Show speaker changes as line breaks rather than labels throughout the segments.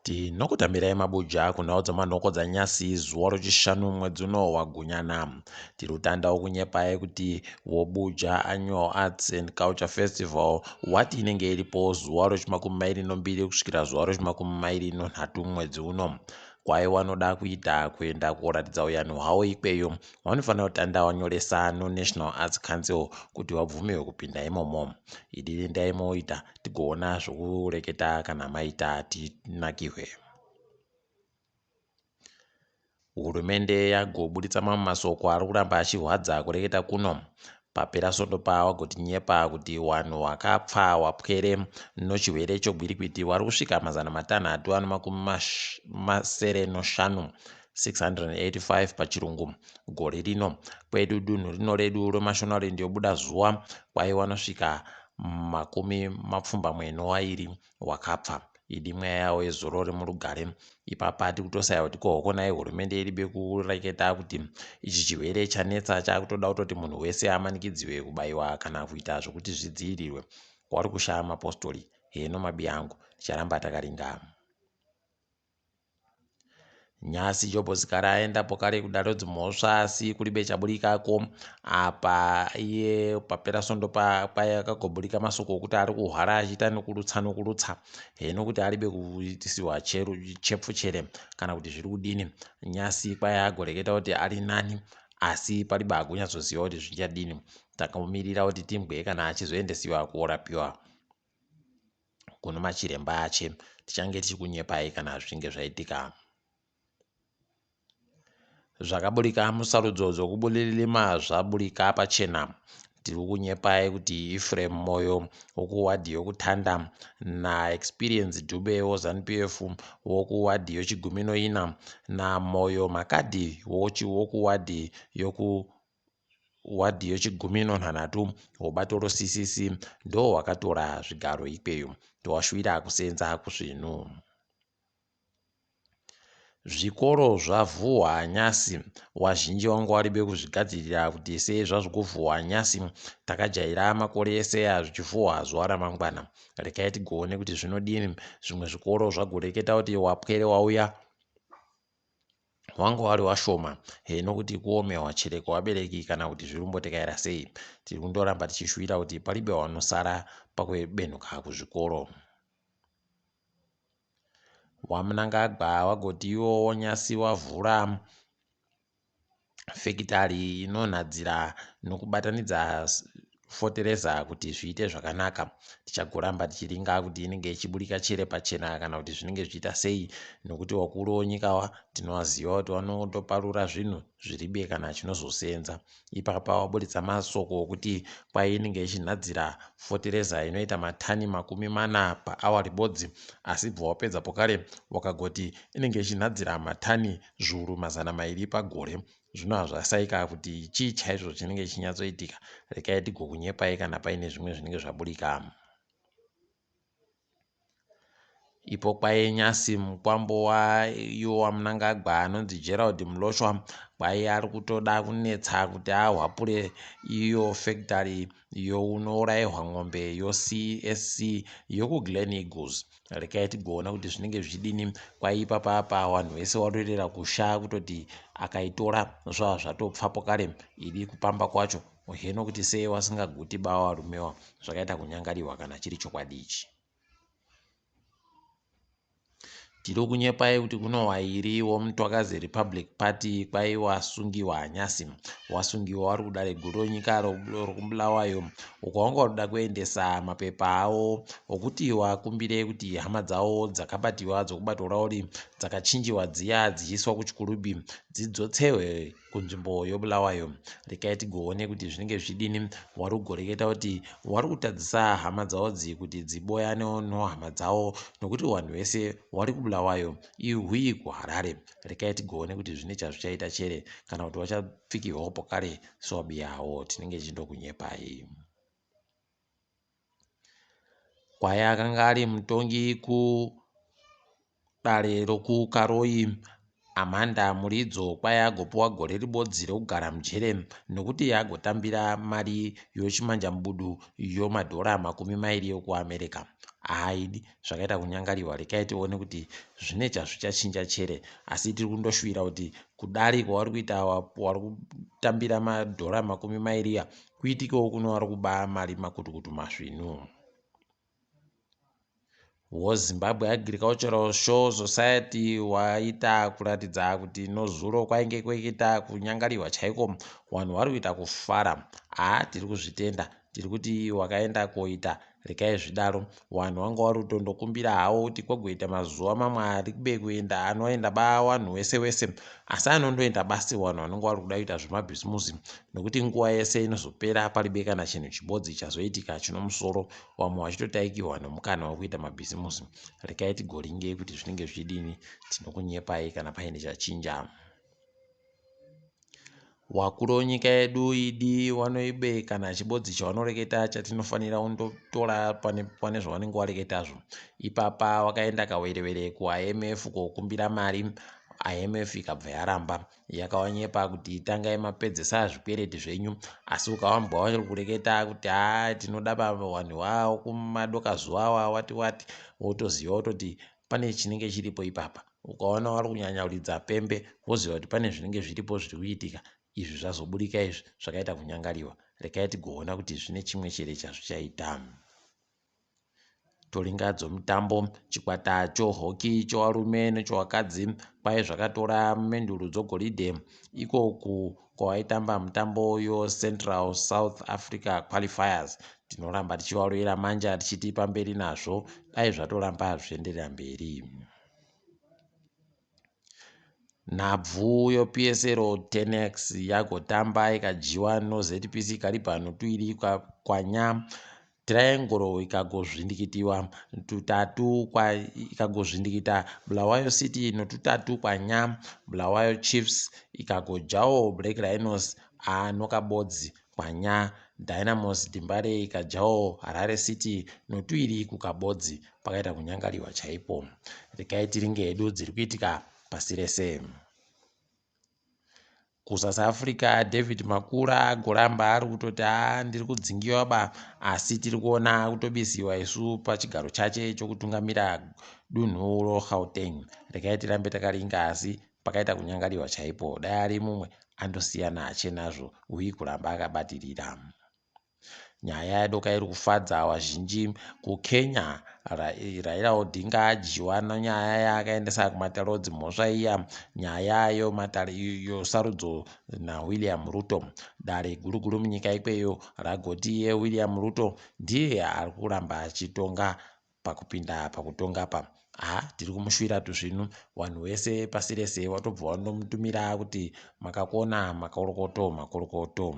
Tinokutambirai mabuja kunhau dzamanhoko dzanyasi zuva rochishanu mwedzi uno waGunyana. Tiri kutanda wokunyepai kuti woBuja Annual Arts and Culture Festival wati inenge iripo zuva rochimakumi mairi nombiri kusvikira zuva rochimakumi mairi nonhatu mwedzi uno. Kwai wanoda kuita kuenda koratidza uyanhu hwawo ikweyo wanofanira kutanda wanyoresa noNational Arts Council kuti wabvumiwe kupinda imomo. Idi endai moita tigoona zvokureketa kana maita tinakihwe. Hurumende yagoburitsa mamwe masoko ari kuramba achihwadza kureketa kuno. Papera svondo pa wagotinyepa kuti wanhu wakapfa wapwere nochihwere chogwirikwiti wari kusvika 675 685 pachirungu gore rino. Kwedu dunhu rino redu reMashonaland yobuda zuva kwai wanosvika 82 wakapfa. Idi mweya yawo izorore murugare. Ipapa tikutosaya kuti ko honai hurumende iribe kureketa kuti ichi chirwere chanetsa chakutoda kutoti munhu wese amanikidziwe kubaiwa kana kuita zvokuti zvidziirirwe. Wari kushaya mapostori heno mabi angu ticharamba takaringa. Nhasi Jobho Sikhala aendapo kare kudare dzimhosva asi kuribe chaburikako apa iye papera svondo paye akagoburika masoko okuti ari kuhwara achiita nokurutsa nokurutsa heno kuti aribe kuitisiwa chepfu chere kana kuti zviri kudini. Nhasi kwaye agoreketa kuti ari nani asi paribe agunyatsoziva kuti zvichadini. Takamumirira kuti timbwe kana achizoendesiwa korapiwa kuno machiremba ache. Tichange tichikunyepai kana zvichinge zvaitika. Zvakaburika musarudzo dzokuBulilima zvaburika pachena. Tiri kukunyepai kuti Ephraim Moyo wokuwadhi yokuTanda naExperience Dube woZanu-PF wokuwadhi yoChiguminoina naMoyo Makadhi wokuwadhi yoku wadhi yochigumi nonhanhatu wobato roCCC ndohwakatora zvigaro ikweyo. Towashuwira kusenza kusvinu. Zvikoro zvavhuhwa nyasi. Wazhinji wanga waribe kuzvigadzirira kuti sei zvazvikuvhuhwa nyasi. Takajaira makore ese aya zvichivhuhwa zuva ramangwana. Rekai tigoone kuti zvinodini. Zvimwe zvikoro zvagoreketa kuti wapwere wauya wanga wari washoma heno kuti kuomewa chereko wabereki kana kuti zvirumbotekaira sei. Tiri kundoramba tichishuwira kuti paribe wanosara pakubenhuka kuzvikoro. WaMnangagwa wagoti iwo wonyasi wavhura fekitari inonhadzira nokubatanidza fotereza kuti zviite zvakanaka. Tichagoramba tichiringa kuti inenge ichiburika chere pachena kana kuti zvinenge zvichiita sei nokuti wakuru wonyika tinovaziva kuti vanotoparura zvinhu zviribe kana chinozosenza. Ipapa waburitsa masoko okuti kwai inenge ichinhadzira fotereza inoita matani 40 paawa ribodzi asi bva wapedza pokare wakagoti inenge ichinhadzira matani 200,000 pagore. Zvino hazvasaika kuti chii chaizvo chinenge chichinyatsoitika. Rekai tigokunyepai kana paine zvimwe zvinenge zvaburika. Ipo kwaye nyasi mukwambo waiwo waMnangagwa anonzi Gerald Mloshwa kwaye ari kutoda kunetsa kuti ahwapure iyo factory younourayirwa mombe yoCSC yokuGlen Eagles. Rekai tigoona kuti zvinenge zvichidini. Kwaye ipapa apa vanhu vese warorera kusha kutoti akaitora zvava zvatopfapo kare idi kupamba kwacho heno kuti sei wasingaguti bawa varumewa zvakaita kunyangariwa kana chiri chokwadi ichi. Tiri kunyepai kuti kuno wairi woMutwakazi Republic Party kwai wasungiwa nyasi. Wasungiwa wari kudare guru renyika rokuBulawayo uko wanga wakuda kuendesa mapepa awo okuti wakumbire kuti hama dzawo dzakabatiwa dzokubato rauri dzakachinjiwa dziya dzichiiswa kuChikurubi dzidzotsewe kunzvimbo yoBulawayo. Rekai tigoone kuti zvinenge zvichidini. Wari kugoreketa kuti wari kutadzisa hama dzawo dzi kuti dziboyane nohama dzawo nokuti wanhu wese wari kuBulawayo ihwi kuHarare. Rekai tigoone kuti zvine chazvichaita chere kana kuti wachapfikirwawo pokare sewabiyawo. Tinenge tichindokunyepai. Kwai akanga ari mutongi kudare rokuKaroi, Amanda Muridzo kwai agopiwa gore ribodzi rekugara mujere nokuti agotambira mari yochimanjamubudu yomadhora 20 ekuAmerica. Haaidi zvakaita kunyangariwa. Rekai tione kuti zvine chazvichachinja chere, asi tiri kundoshuwira kuti kudari kwavari kuita wari kutambira madhora 20 kuitikewo kuno vari kuba mari makutukutu masvinu. WoZimbabwe Agricultural Show Society waita kuratidza kuti nozuro kwainge kwekuita kunyangariwa chaiko, vanhu vari kuita kufara. Haa, tiri kuzvitenda, tiri kuti wakaenda koita rekai zvidaro. Vanhu vanga vari kutondokumbira havo kuti kwagoita mazuva mamwe ari kube kuenda anoenda ba vanhu wese wese, asi anondoenda basi vanhu vanonge vari kuda kuita zvemabhizimusi, nokuti nguva yese inozopera paribe kana chinhu chibodzi chazoitika chinomusoro, vamwe vachitotaikiwa nomukana wekuita mabhizimusi. Rekai tigoringe kuti zvinenge zvichidini, tinokunyepai kana paine chachinja. Wakuru wenyika yedu idi wanoibe kana chibodzi chawanoreketa chatinofanira kundotora pane zvawanenge wareketazvo. Ipapa wakaenda kawerewere kuIMF kokumbira mari, IMF ikabva yaramba. Yakawanyepa kuti tangai mapedzesa zvikwereti zvenyu, asi ukawambwa wari kureketa kuti haa tinoda vanhu vavo kumadoka zuva awa wati wati, wotoziva wototi pane chinenge chiripo ipapa. Ukaona wari kunyanya kuridza pembe woziva kuti pane zvinenge zviripo zviri kuitika. Izvi zvazoburika izvi zvakaita kunyangariwa. Rekai tigoona kuti zvine chimwe chere chazvichaita. Toringa dzomutambo, chikwata chohockey chovarume nechowakadzi kwai zvakatora menduru dzogoridhe ikoku kwawaitamba mutambo yoCentral South Africa Qualifiers. Tinoramba tichivarovera manja tichiti pamberi nazvo, dai zvatoramba zvichienderera mberi. Nhabvu yoPSL 10X yagotamba ikadyiwa noZPC Kariba notuiri kwanya Triangle ikagozvindikitiwa tutatu kwa ikagozvindikita Bulawayo City notutatu kwanya Bulawayo Chiefs ikagojawo Black Rhinos anokabodzi kwanya Dynamos Dembare ikajawo Harare City notuiri kukabodzi. Pakaita kunyangariwa chaipo. Rekai tiringe hedu dziri kuitika pasi rese. KuSouth Africa David Makura agoramba ari kutoti haa ndiri kudzingiwa ba, asi tiri kuona akutobisiwa isu pachigaro chache chokutungamira dunhu roGauteng. Rekai tirambe takaringa, asi pakaita kunyangariwa chaipo. Dai ari mumwe andosiyana hache nazvo uye kuramba akabatirira. Nyaya yadoka iri kufadza vazhinji kuKenya. Raila Odinga adyiwa nenyaya yaakaendesa kumatare edzimhosva iya, nyaya yosarudzo naWilliam Ruto. Dare guru guru munyika ikweyo ragoti iye William Ruto ndiye ari kuramba achitonga pakupinda pakutonga apa. Ha, tiri kumushuvira tuzvinu. Vanhu vese pasi rese watobva wandomutumira kuti makakona, makorokoto, makorokoto.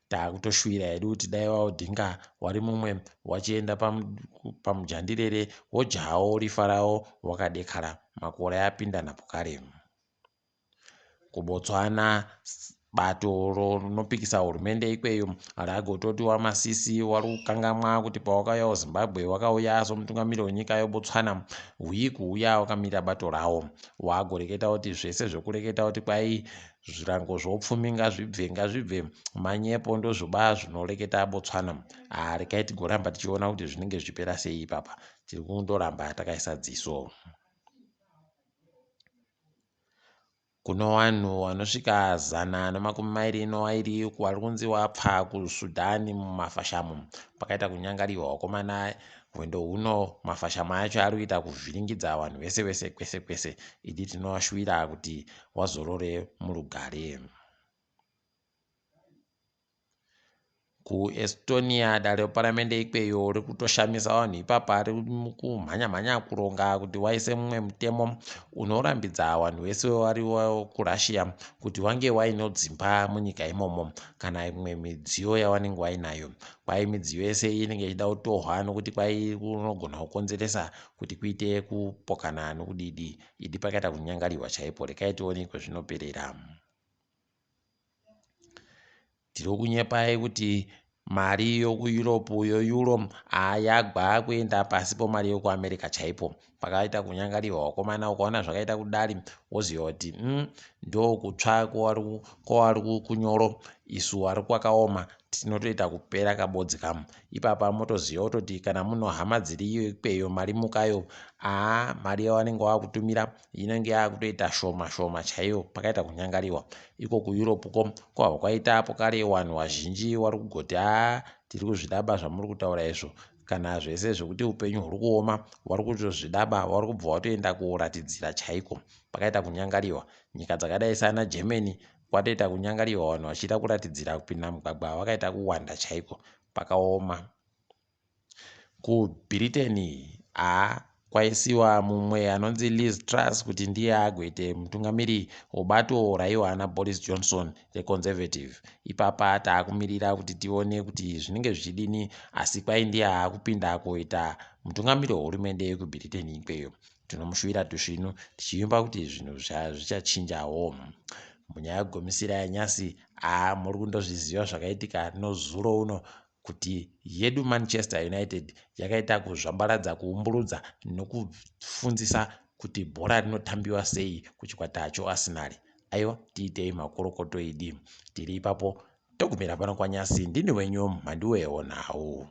Takutoshuvira hedu kuti dai vaOdinga wari mumwe wachienda pamujandirere wodyawo rifa rawo wakadekara. Makore apinda napo kare. KuBotswana bato rinopikisa hurumende ikweyo ragototi waMasisi wari kukangamwa kuti pawakauya kuZimbabwe wakauya somutungamiri wenyika yeBotswana huyi kuuya wakamirira bato rawo. Wagoreketa kuti zvese zvekureketa kuti kwai zvirango zvoupfumi ngazvibve ngazvibve manyepo, ndozvoba zvinoreketa Botswana. Haa, rekai tigoramba tichiona kuti zvinenge zvichipera sei ipapa. Tiri kundoramba takaisa dziso. Kuno vanhu vanosvika 122 vari kunzi vapfa kuSudan mumafashamu. Pakaita kunyangariwa vakomana hwendo huno, mafashamu acho ari kuita kuvhiringidza vanhu vese vese kwese kwese. Idi tinovashuvira kuti wazorore murugare. KuEstonia dare reparamende ikweyo riri kutoshamisa vanhu ipapa, riri kumhanya-mhanya kuronga kuti waise mumwe mutemo unorambidza vanhu vese vari kuRussia kuti vange vaine dzimba munyika imomo kana imwe midziyo yavanenge vainayo. Kwai midziyo yese iyi inenge ichida kutohwa nokuti kwai kunogona kukonzeresa kuti kuite kupokana nokudidi. Idi pakaita kunyangariwa chaipo, rekai tione kwezvinoperera. Tiri kunyepai kuti mari yokuEurope yoEuro yagwa kuenda pasi pomari yokuAmerica chaipo. Pakaita kunyangariwa vakomana, ukaona zvakaita kudari woziva kuti ndokutsva kwawari kunyoro. Isu wari kwakaoma tinotoita kupera kabodzi kamu. Ipapa motoziva kutoti kana muno hama dziri ikweyo mari mukayo, aa, mari yavanenge vakutumira inenge yakutoita shoma shoma chaiyo. Pakaita kunyangariwa iko kuEurope ko kwabva kwaita kare. Vanhu vazhinji vari kugoti, "Haa, tiri kuzvidaba zvamuri kutaura izvo." Kana zvese zvekuti upenyu huri kuoma, vari kutozvidaba, vari kubva vatoenda kuratidzira chaiko. Pakaita kunyangariwa. Nyika dzakadai sana Germany kwatoita kunyangariwa, vanhu vachiita kuratidzira, kupinda mugwagwa vakaita kuwanda chaiko. Pakaoma. KuBritain, haa, kwaisiwa mumwe anonzi Liz Truss kuti ndiye agoite mutungamiri webato raiwa naBoris Johnson reConservative. Ipapa taakumirira kuti tione kuti zvinenge zvichidini, asi kwai ndiye aakupinda kuita mutungamiri wehurumende yekuBritain ikweyo. Tinomushuvira tusvinu, tichivimba kuti zvinhu zvichachinjawo. Munyaya yekugumisira yanyasi, haa, muri kundozviziva zvakaitika nozuro uno, kuti yedu Manchester United yakaita kuzvambaradza, kuumburudza nokufundzisa kuti bhora rinotambiwa sei kuchikwata choArsenal. Aiwa, tiitei makorokoto idi. Tiri ipapo, togumira pano kwanyasi. Ndini wenyu Mhanduwewo Nhau.